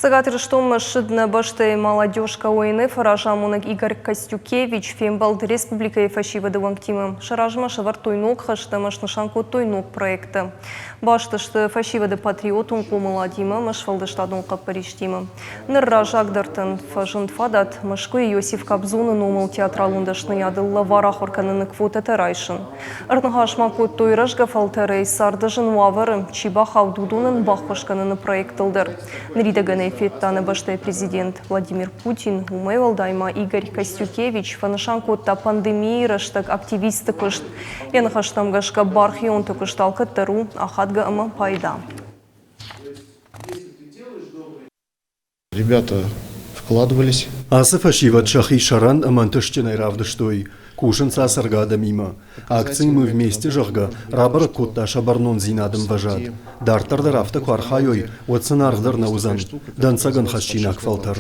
Цӕгат Ирыстонмӕ ссыд нӕ бӕстӕйы молодежка ОНФ-ы разамонӕг Игорь Костюкевич фембӕлд республикӕйы фӕсивӕды уӕнгтимӕ. Сӕ размӕ сӕвӕрдтой ног хӕстӕ ӕмӕ снысан кодтой ног проекттӕ. Баст сты фӕсивӕды патриотон хъомыладимӕ ӕмӕ сфӕлдыстадон хъӕппӕристимӕ. Ныр раззагдӕртӕн фӕзынд фадат Мӕскуыйы Иосиф Кобзоны номыл театралон дӕсныйадыл лӕвар ахуыр кӕныны квотӕтӕ райсын. Ӕрныхас ма кодтой рӕзгӕ фӕлтӕрӕй царды зын уавӕры чи бахауд, уыдонӕн баххуыс кӕныны проектыл дӕр. Ныридӕгӕн ӕй федта нӕ бӕстӕйы президент Владимир Путин. Уымӕй уӕлдай ма Игорь Костюкевич фӕнысан кодта пандемийы рӕстӕг активистты куыст. Йӕ ныхӕстӕм гӕсгӕ бархионты куыст алкӕддӕр у ахадгӕ ӕмӕ пайда. Ребята вкладывались. Ацы фӕсивӕд сӕхи сӕрӕн ӕмӕ ӕнтыстджынӕй равдыстой, кусынц ацӕргӕ адӕмимӕ. Акци «Мы вместе», зӕгъгӕ, рабӕрӕг кодта сӕ бӕрнондзинады ӕмвӕзад. Дарддӕр дӕр афтӕ куы архайой, уӕд сын аргъ дӕр нӕ уыдзӕн. Дӕнцӕгӕн хӕссинаг фӕлтӕр.